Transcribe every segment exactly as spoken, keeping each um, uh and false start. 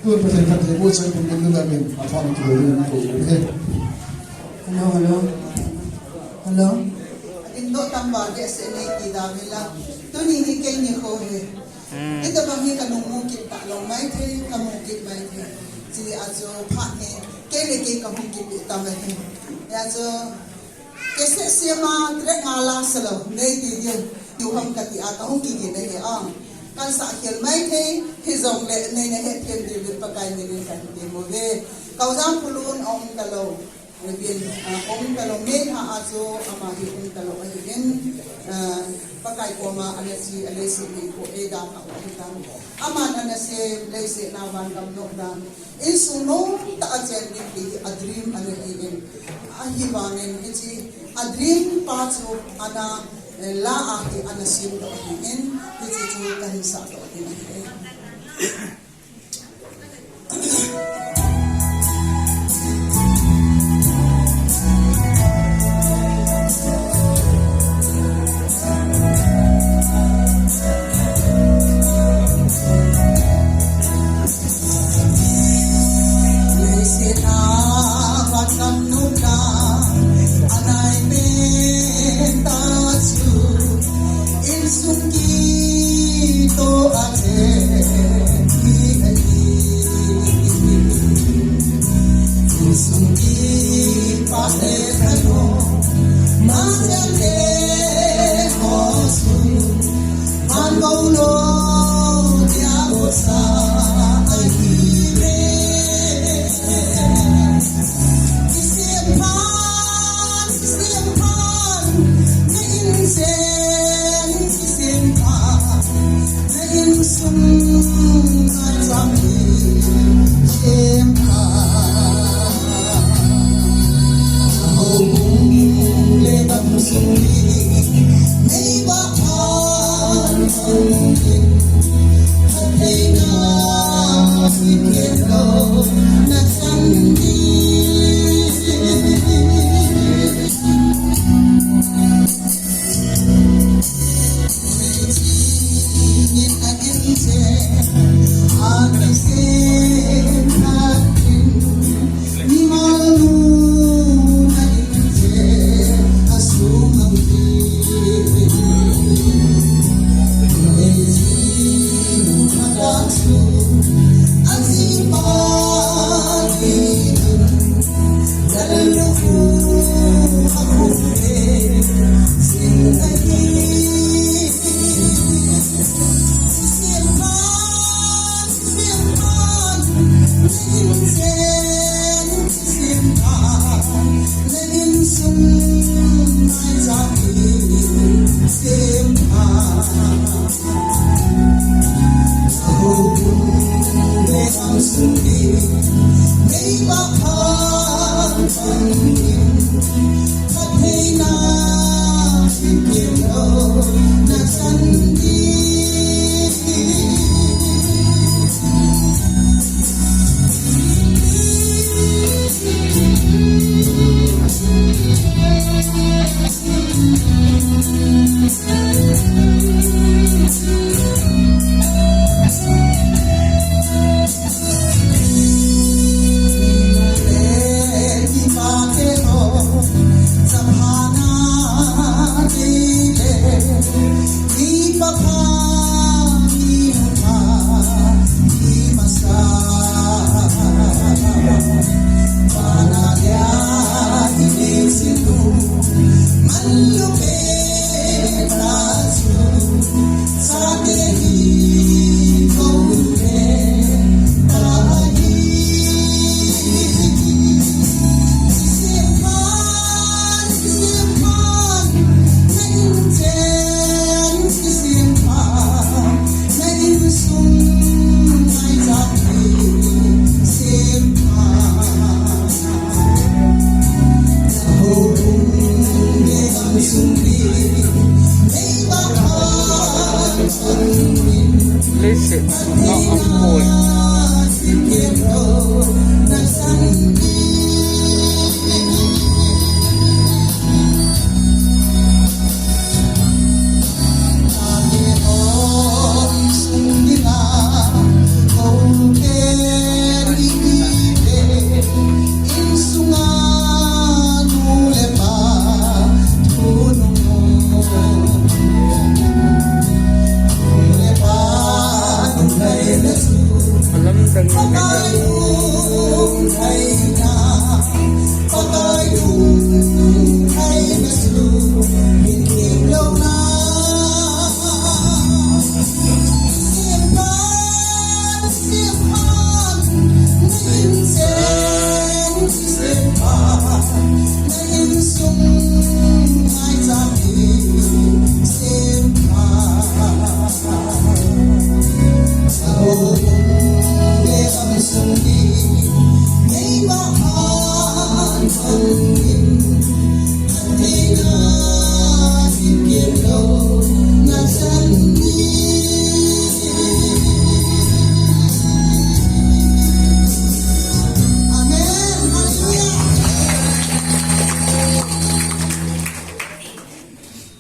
Tun Pathen khat thei bo chang pum min luna min a phan tu lo min ko he. Hello, hello. Hello. Atin do tam ba de se nei ti da min la. Tuni hi kei ni ko he. Hmm. Ita bang hi ka nung mu kit ta lo mai thei, ka mu kit mai thei. Chi a chu phat ni kei le kei ka hung kit ta mai thei. Ya chu Kese sema trek nga la salo, nei ti din, tu ham kati a ka hung kigin ahi a. Kan sa khel mai thei, hijongle nei na het thei din Pakai min in kan ti mo ve. Kaujang Phulun a um talo, Rebin, a, um talo, Meitha a chu ama hi um talo ahi in, a, Pakai koma ana chi, a leiset nei ko e da ka u ahi tan. Aman ana sem, leiset na van gam nok dan. Insung nom tah a chen ding ti hi a dream ana hi in. Ahivangin hiche a dream pa chu ana, eh, la a hi ana sim doh ahi in, hiche chu ka hin sah doh ding ahi.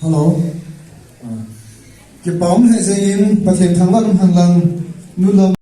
Hello. Kipa um lheh jengin, Pathen thangvah in umhen lang, nu lam